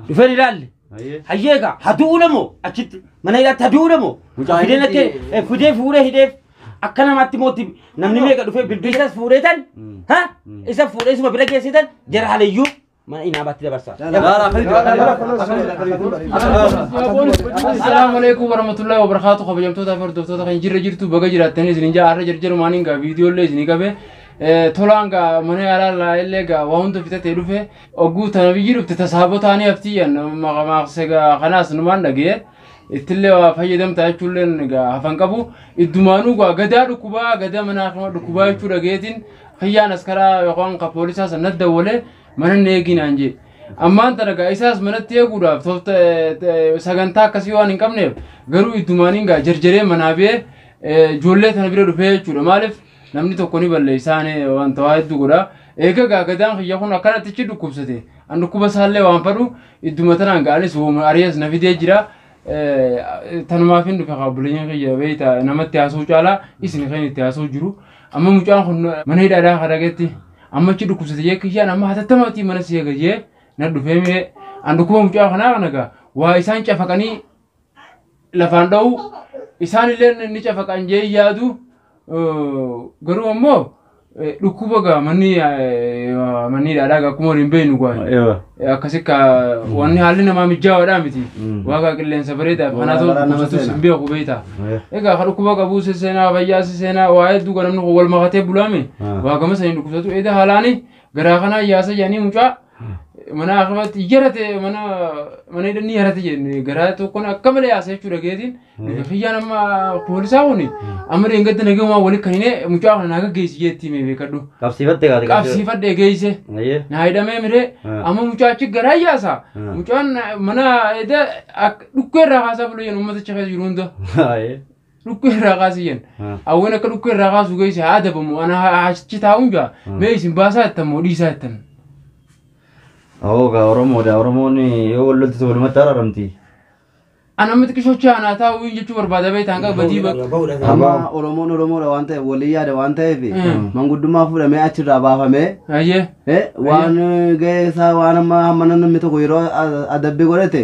Dhufeen ilaalle. Hayyee egaa hadu'uu lamoo achitti mana hidhaatti hadu'uu lamoo fideen akka fidee fuudhee hidheef akka namaatti mootti namni meeqa dhufee bilbilisas fuudhee tan ha isa fuudhee isuma bira geessitan jara haleyyuu mana inaabaatti dabarsa. Assalamu alaikum warahmatullahi wabarakatuh. Kabajamtoota fi hordoftoota kan jirra jirtu baga jiraattanii isin jaa har'a jarjarumaaniin gaa viidiyoolee isinii qabe tolaan gaa mana yaalaa illee gaa waa hunda fitatee dhufe ogguu tana biyyi dhufte tasaabotaanii haftiyyan maqmaaqse gaa kanaas numaan dhagee ittillee waa fayyadamta jechuulleen gaa hafan qabu iddumaanuu gaa gadaa dhukkubaa gadaa manaa kama dhukkubaa jechuu dhageetiin kiyyaan askaraa yookaan ka poolisaa san nadda mana hin eeginaan jee. Ammaan tana gaa isaas manatti eeguudhaaf toofta sagantaa akkasii waan hin qabneef garuu iddumaaniin gaa jarjaree manaa ba'ee ijoollee tana bira dhufee jechuudha. Maaliif namni tokko ni balleessaan wanta waa hedduu godha. Eega gaa gadaan kiyya kun akkanatti achi dhukkubsate. An dhukkuba isaallee waan fadhu idduma tanaan gaa anis wooma ari'as na fidee jira. Tanumaaf hin dhufe kaa buleenya kiyya beeyta namatti haasa'uu caalaa isin kan itti haasa'u jiru. Amma mucaan kun mana hidhaadhaa karagetti amma achi dhukkubsate jee kiyyaan amma hatattamaatii mana si eega jee na dhufee miree an dhukkuba mucaa kanaa kana gaa waa isaan cafaqanii lafaan dha'u isaan illee ni cafaqan jee yaadu garuu ammoo dhukkuba gaa manni manni hidhaadhaa gaa akkuma waliin beeknu gaa akkasi ka wanni haalli namaa mijaawaadhaa miti waaqa qilleensa bareedaaf kanaatu dhukkubsatus hin beeku beektaa. Egaa ka dhukkuba qabuu seenaa fayyaa seenaa waa hedduu kan namni kun wal makatee bulaame waa gama sanii dhukkubsatu eeda haalaani garaa kanaa yaasa jedhanii mucaa mana akimatti yarate mana mana hidhanii yarate jenne garaa tokkoon akka malee yaasa jechuudha geetiin kiyyaan amma poolisaa kuni amma dheengadda nageenyumaa walitti kan hine mucaa kana naa gaggeessi jeetti hime beekadhu. Qabsiifatte gaate. Qabsiifadhe geesse naa hidhamee miree amma mucaa achi garaa yaasa mucaan mana eda dhukkee irraa kaasaa bulu jennu uummata achi keessa jiru hunda. Dhukkee irraa kaasi jennu. Hawwan akka dhukkee irraa kaasu geesse haa adabamu ana achi taa'uun jaa mee isin baasaa jettan moo dhiisaa jettan. Awoo gaa Oromoodha. Oromoon yoo wal loltu walumatti araaramti. Ana amma xiqqishoo anaa taa'uu jechuu barbaada beektaa hanga badii bakka. Amma Oromoon Oromoodha waan ta'eef walii yaada waan ta'eef manguddummaa fuudhamee achirraa baafamee waan gahee isaa waan amma hamma namni tokko yeroo adabbii godhate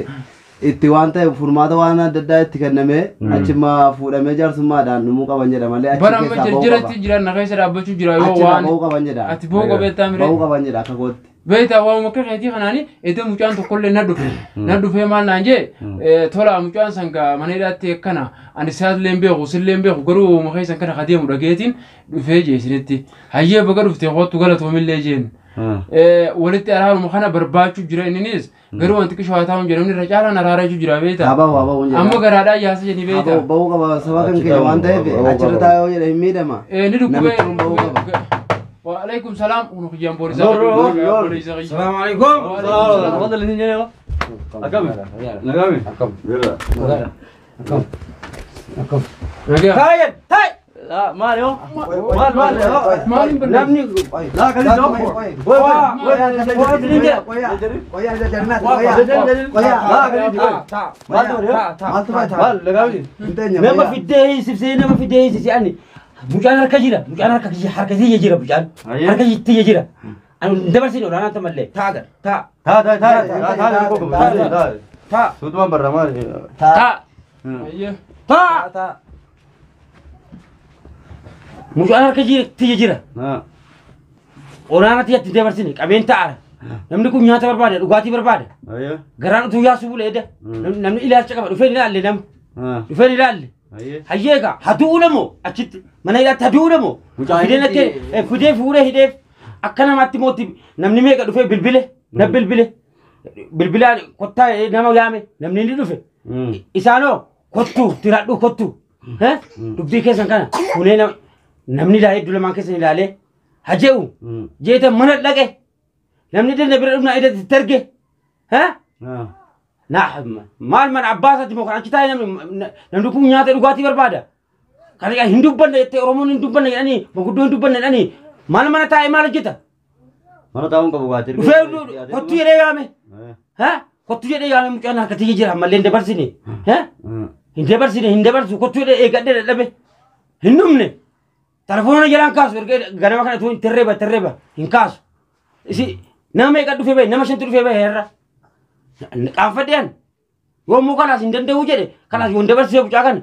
itti waan ta'eef furmaata waan adda addaa itti kennamee achimma fuudhamee jaarsummaadhaan dhumuu qaban jedha malee achi Bara amma keessaa bahuu qaba. jarjaratti jiran na keessa dhaabbachuu jira yoo Achirraa waan bahuu qaban jedha. ati bahuu qabeettaa miree. Bahuu qaban jedha akka kootti. Beektaa waamuma akka keetii kanaani edda mucaan tokkollee na dhufe na dhufee maal naan jee tola mucaan san gaa mana hidhaatti akkana ani isaallee hin beeku sillee hin beeku garuu waamuma keessan kana kadeemu dhageetiin dhufee jee isinitti hayyee baga dhufte kootu galatoomillee jeen walitti araaruma kana barbaachuu jira inninis garuu wanti xiqqishoo haa taa'uun jedhamni irra caalaan araarachuu jira beektaa Haa bahu haa bahu jedha. amma garaadhaa yaasa jedhanii Haa beektaa. bahu bahuu qaba saba kan keenya waan ta'eef achirra taa'ee yoo jedhe hin miidhama. Ni dhukkubee Namichi kun bahuu qaba. وعليكم السلام ونخيان بوليس Salaamu alaikum. تفضل الاثنين جاي أكمل. نقامي. Taayen taay. لا مال يو مال مال Namni لا خليك Nama fiddee hiisibsee nama fiddee hiisibsee ani mucaan harka jira mucaan harka harka tiyya jira mucaan harka tiyya jira ani hin dabarsine olaanaa tamallee taa gar taa تا تا تا تا تا taa سوتمان برا مال taa taa mucaan harka jira tiyya jira olaanaa tiyyatti hin dabarsine qabeen taa'ara namni kun nyaata barbaada dhugaatii barbaada ايوه garaan utuu yaasuu bule edda namni ilaalcha qaba dhufeen ilaalle nama dhufeen ilaalle ايوه hayyee egaa hadu'uu lamoo achitti mana hidhaatti hadu'uu lamoo fideen akka fidee fuudhee hidheef akka namaatti mootti namni meeqa dhufee bilbile na bilbile bilbilaan kottaa nama yaame namni ni dhufe isaanoo kottu tiradhu kottu dubbii keessan kana fuunee namni ilaalee hedduu lamaan keessan ilaalee haje'u jeeta mana dhaqe namni danna bira dhufnaa idatti targe na maal mana abbaasaati moo kan achi taa'e namni kun nyaata dhugaatii barbaada. Kan hin dubbanne jettee Oromoon hin dubbanne jedhanii manguddoo hin dubbanne jedhanii maal mana taa'e maal hojjeta? Mana taa'uun qabu gaatee. Dhufee kottu jedhee yaame. Kottu jedhee yaame mucaan harka tiyya jira ammallee hin dabarsine. Hin dabarsine hin dabarsu kottu jedhee eegadhee dadhabe. Hin dhumne. Telefoona jalaan kaasu erga ganama kana tuun terreeba terreeba hin kaasu. Isi nama meeqa dhufee bahe nama shantu dhufee bahe herra. Qaanfadheen yommuu kanaas hin danda'u jedhe kanaas yoon dabarsee mucaa kana.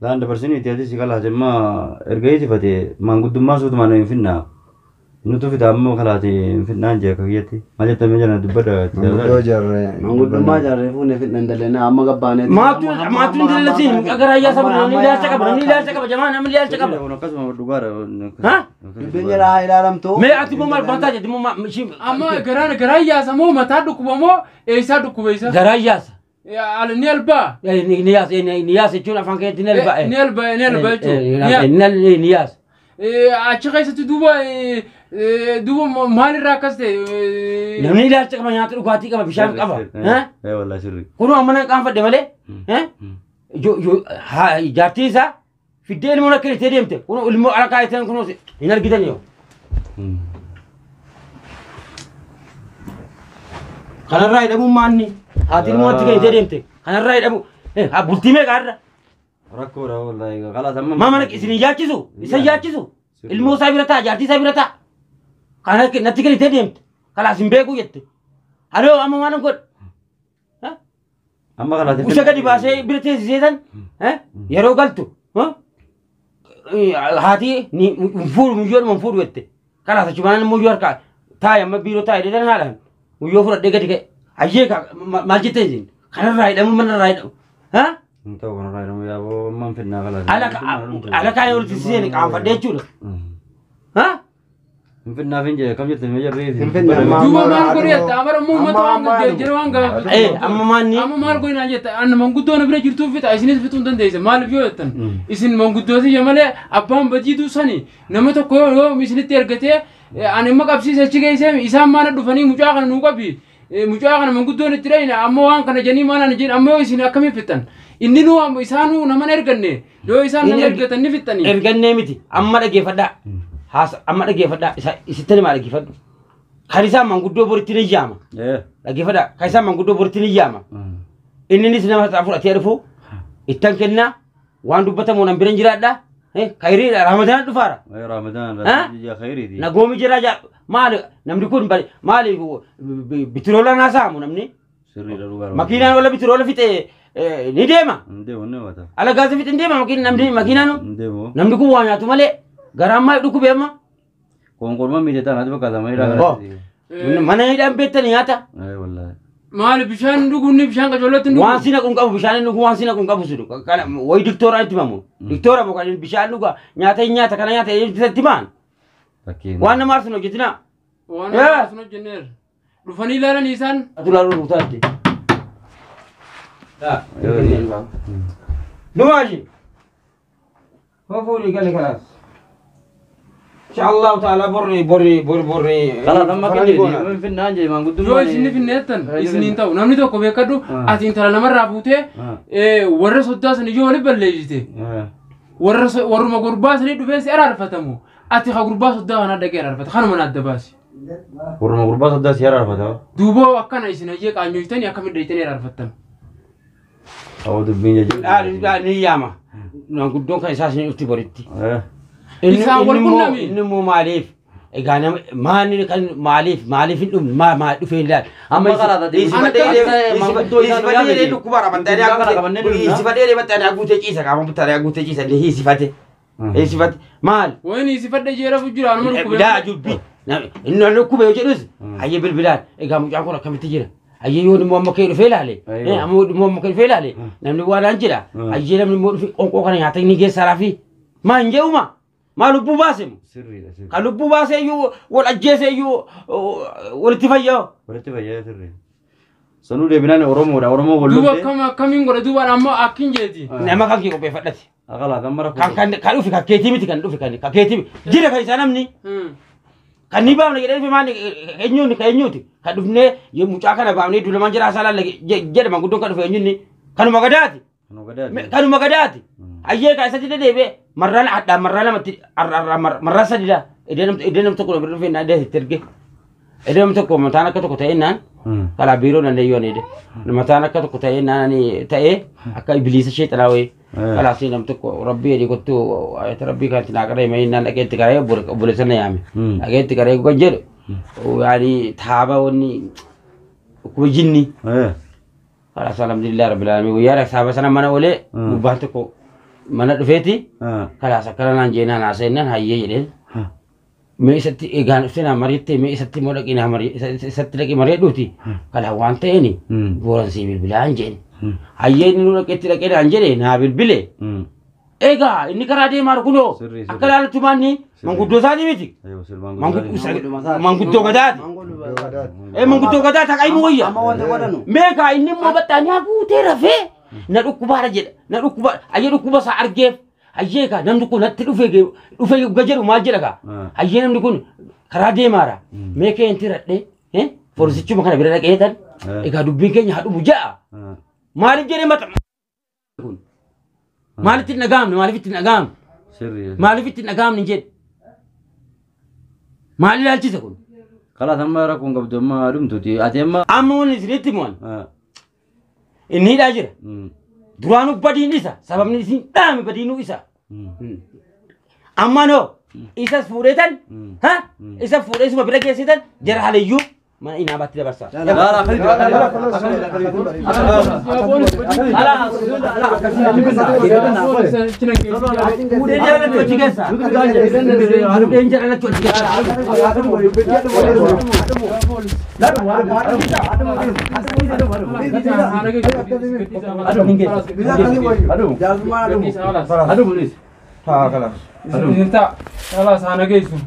Laan dabarsini itti ati si kalaate amma erga hiisifate maanguddummaa suutumaan hin finnaa. Nutu fida ammoo kalaate hin finnaan jee akka kiyyatti. Maal jettamee jana dubbadha. Manguddoo jaarree. Manguddummaa jaarree fuunee fidhan dalena amma gabbaanee. Maatu maatu hin dalasiin mucaa garaa iyyaa saba namni ilaalcha qaba namni ilaalcha qaba jamaa namni ilaalcha qaba. Kun akkasuma dhugaadha. Ha? Dubbiin jala haa ilaalamtu. Mee ati immoo maal mataa jetti immoo ishii Amma garaan garaa yaasa moo mataa dhukkuba moo eessaa dhukkuba isa? garaa yaasa. Ni albaa. Ni yaasa ni yaasa jechuun afaan keetti ni albaa. Ni albaa ni albaa jechuudha. Ni yaasa. Achi keessatti duuba duuba maalirraa akkas ta'e? Namni ilaalcha qaba nyaata dhugaatii qaba bishaan qaba. Eh wallahi sirri. Kunoo amma nan qaanfadhe malee. Jaartii isaa fiddee ilmoo akka itti deemte kunoo ilmoo ala kaayatan kunoo hin argitan yoo. Kanarraa hidhamuun maanni haati ilmoo atti kan itti deemte kanarraa hidhamu bultii meeqa har'a? Rakkoodha wallahi kalaas amma. Maa mana isin yaachisu isa yaachisu ilmoo isaa bira ta'a jaartii isaa bira ta'a. Kana natti kan itti deemte kalaas hin beeku jette. Haloo amma waan godhu. Amma kalaas. Usa gadi baasee bira teessisee san yeroo galtu haati ni fuudhu muyyoodhuma fuudhu jette. Kalaas achumaan muyyoo harkaa taa'e amma biiroo taa'e jedhan haadhaan muyyoo fudhadhee gadi ka'e. Ayyee maal jettee isin kanarraa hidhamu manarraa hidhamu. Hin ta'u kanarraa hidhamu yaaboo amma hin finnaa kalaas. Ala kaayee walitti siseen qaanfadhee jechuudha. Hin finnaaf hin jedhe kam jette mee jarri. Hin finnaa. Duuba maal godhu jetta amara immoo uummata waan jira waan gaafa. Amma maanni. Amma maal godhu naan jetta anna manguddoo na bira jirtuu fixa isinis fixuu hin dandeesse maaliif yoo jettan isin manguddooti malee abbaan badiituu sani nama tokko yoo isinitti ergatee ani imma qabsiise achi geessee isaan maana dhufanii mucaa kana nuu qabi mucaa kana manguddoon itti dhayina amma waan kana jedhanii maana jedhin amma yoo isin akkamiin fixan inni nuu isaanuu nama erganne yoo isaan nama ergatan ni fixxanii. Ergannee miti amma dhageeffadhaa. Haasa amma dhageeffadhaa isitti himaa dhageeffadhu. Kan isaan manguddoo boritti ni yaama. Dhageeffadhaa kan isaan manguddoo boritti ni yaama. Inninis nama isaa fudhatee dhufu ittan kennaa waan dubbatamu nan bira jiraadhaa. Khayriidha Ramadaan dhufaara. Ramadaan khayriiti. Nagoomi jira maali namni kun maali bitiroola naasaamu namni. Sirriidha dhugaadha. Makiinaan wala bitiroola fixee ni deema. Hin deemu ni hubata. Ala gaasa fixee ni deema namni makiinaanu. Hin deemu. Namni kun waa nyaatu malee garaan maal dhukkube amma. Konkolmaa miidhataa naatti fakkaata mana hidhaa kanatti. Mana hidhaan beektanii nyaata. Wallaahi. Maali bishaan dhuguun bishaan qacoolatti hin dhugu. Waan sina kun qabu bishaan dhugu waan sina kun qabu sunu. Wayi diktoora itti himamu. Diktoora moo kan bishaan dhuga nyaata hin nyaata kana nyaata itti himan. Waan nama aarsu hojjetina. Waan nama aarsu hojjenneerra. Dhufanii ilaalan isaan. Atu ilaaluu dhuftaatti. Dumaashi. Hofuudhi gali kalaas. Insha Allah ta'ala borri borri borri borri. Kalaas amma kenni finnaan jee maanguddummaa. Yoo isin finneettan isiniin ta'u namni tokko beekadhu ati intala namarraa fuutee warra soddaa sana iyyuu waliin balleessite. Warra warruma gurbaa sanii dhufee si araarfatamu ati ka gurbaa soddaa kana dhaqee araarfata kanuma na adda baasi. Warruma gurbaa soddaa si araarfata. Duuba akkana isin hayyee qaanyoftanii akkamitti dhayitanii araarfattan. Awwa dubbiin jechuudha. Ni yaama. Maanguddoon kan isaa isin dhufti boritti. Isaan wal qunnami. Inni immoo maaliif egaa nama maanni kan maaliif maaliif hin dhumne maa maa dhufee hin ilaal. Amma Hiisifadhee dhukkubaadha maxxanee hiisifadhee maxxanee guutee ciisa qaama maxxanee guutee ciisa illee hiisifate. Hiisifate maal? Wayini hiisifadhe jeera jira anuma dhukkubee. Daa dubbi inni dhukkube yoo jedhus hayyee bilbilaan egaa mucaan kun akkamitti jira? Hayyee yoo immoo amma kee dhufee ilaale amma immoo amma kee dhufee ilaale namni waan aan jira hayyee namni immoo dhufe qonqoo kana nyaata inni geessaraa fi maa hin je'uma. Ma lubbuu baase mu? Sirriidha sirriidha. Kan lubbuu baase iyyuu wal ajjeese iyyuu walitti fayyoo. Walitti fayyoo sirrii. Sanuu deebinaan Oromoodha. Oromoo wal Duuba loltee. akkam akkamiin godha duubaan ammoo akkin jeeti. Nama kan kee qopheeffadhati. Akala kan mara Kan kan kan dhufe kan keetii miti kan dhufe kan kan keetii miti. Jira kan isaa namni. Kan ni baafne jedhee dhufe maal eenyuun kan eenyuuti. Kan dhufnee mucaa kana baafnee duulamaan jira isaa laalla jedhama guddoon kan dhufe eenyuun kanuma gadaati. Kanuma gadaati. Ayyee kan isatti deddeebi'ee marraan addaa marraa lamatti marraa sadidha. Iddoo nam tokko bira dhufee naan itti erge. Iddoo nam tokko mataan akka tokko ta'ee naan kalaa biiroo nan deeyyoo ni mataan akka tokko ta'ee naan ta'ee akka ibiliisa sheexanaa wayii. Kalaa si nam tokko rabbii jedhee kottu ayata rabbii kan itti naa qaree mee naan dhaqee itti qaree obboleessa na yaame. Dhaqee itti qaree kan jedhu yaani taaba wanni Dhukkuba jinni. Kalaas alhamdulillah rabbil alamin guyyaa saaba sana mana olee gubbaan tokko mana dhufeeti. Kalaas akkana naan jeenaan haasa'innan hayyee jedheen. Mee isatti egaan dhuftee naa mariittee mee isatti immoo dhaqii naa marii isatti dhaqii mari'adhuuti. Kalaa waan ta'eeni booran sii bilbilaan jeen. Hayyee inni nu dhaqeetti dhaqee naan jedhe naa bilbile. Egaa inni karaa deemaa kunoo akka ilaaltu maanni manguddoo isaatii miti. Manguddoo gadaati. Manguddoo gadaa taqa himu wayya. Meeqa inni immoo baxxaaniyaa guutee rafee na dhukkubaadha jedha. Na dhukkuba ayyee dhukkuba isaa argeef ayyee kaa namni kun natti dhufee dhufee jedhu maal jedha kaa ayyee namni kun karaa deemaara. Mee kee inti radhee poolisichuma kana bira dhaqee tan egaa dubbiin keenya haa dhumu ja'a. Maaliif jedhee mata kun maaliif itti dhaga'amne maaliif itti dhaga'amne maaliif itti dhaga'amne hin jedhe maal ilaalchise kun. Kalaas amma rakkoon qabdu amma dhumtuuti ati amma. Amma wanni isinitti himuun inni hidhaa jira. Duraanuu badiin isa sababni isin dhaame badiinuu isa. Amma noo isas fuudheetan isa fuudhee isuma bira geessitan jara haleyyuu mana inaabaatti dabarsa. Fuudheen jara lachuu achi keessa. Fuudheen jara lachuu achi keessa. Kalaas haana geessu.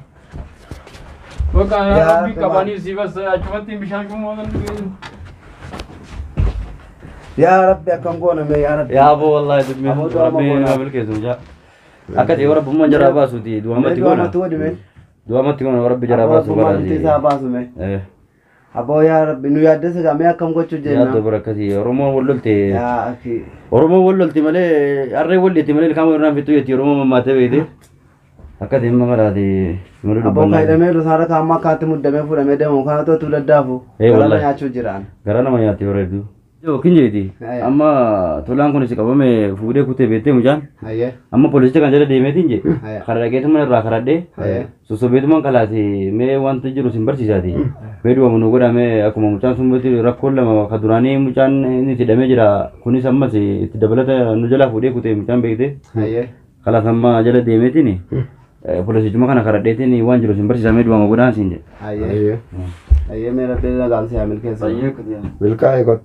Bakka rabbi qabanii si bas achumatti bishaan kumoo Yaa Rabbi akkam goona mee yaa Rabbi. Yaa aboo wallaahi dubbii rabbi naa bilkeessu jaa. Akka ta'e rabbummaan jaraa baasuuti du'amatti goona. Du'amatti goona rabbi jaraa baasu baraati. Isaa baasu mee. Aboo yaa Rabbi nu yaaddessa gaa mee akkam gochuu jenna. Yaaddo barakkati Oromoon wal lolte. Oromoon wal lolte malee harree wal leetti malee ilkaan irraan fixuu jetti Oromoon mammaatee beekte. Akka ta'e amma kalaati. Aboo kaayidhamee saara kaamma akkaatti muddamee fuudhamee deemu kana tootu daddaafu. Gara nama nyaachuu jiraan. Gara nama nyaatti bareedu. Yookiin jeeti amma tolaan kunis qabame fuudhee kutee beektee mucaan. Amma poolisicha kan jala deemeetiin jee karaa dhaqeetuma irraa karadhee sossobeetuma kalaati mee wanta jiru sin barsiisaati. Mee du'amu nu godhame akkuma mucaan sun rakkoon lama ka duraanii mucaan inni itti hidhamee jira kunis ammas itti dabalata nu jalaa fuudhee kutee mucaan beektee. Kalaas amma jala deemeetiin poolisichuma kana karadheetiin waan jiru sin barsiisaa mee du'amu godhaan siin jedhe. Ayyee mee rabbi nagaan si haa milkeessu. Milkaa'ee godhu.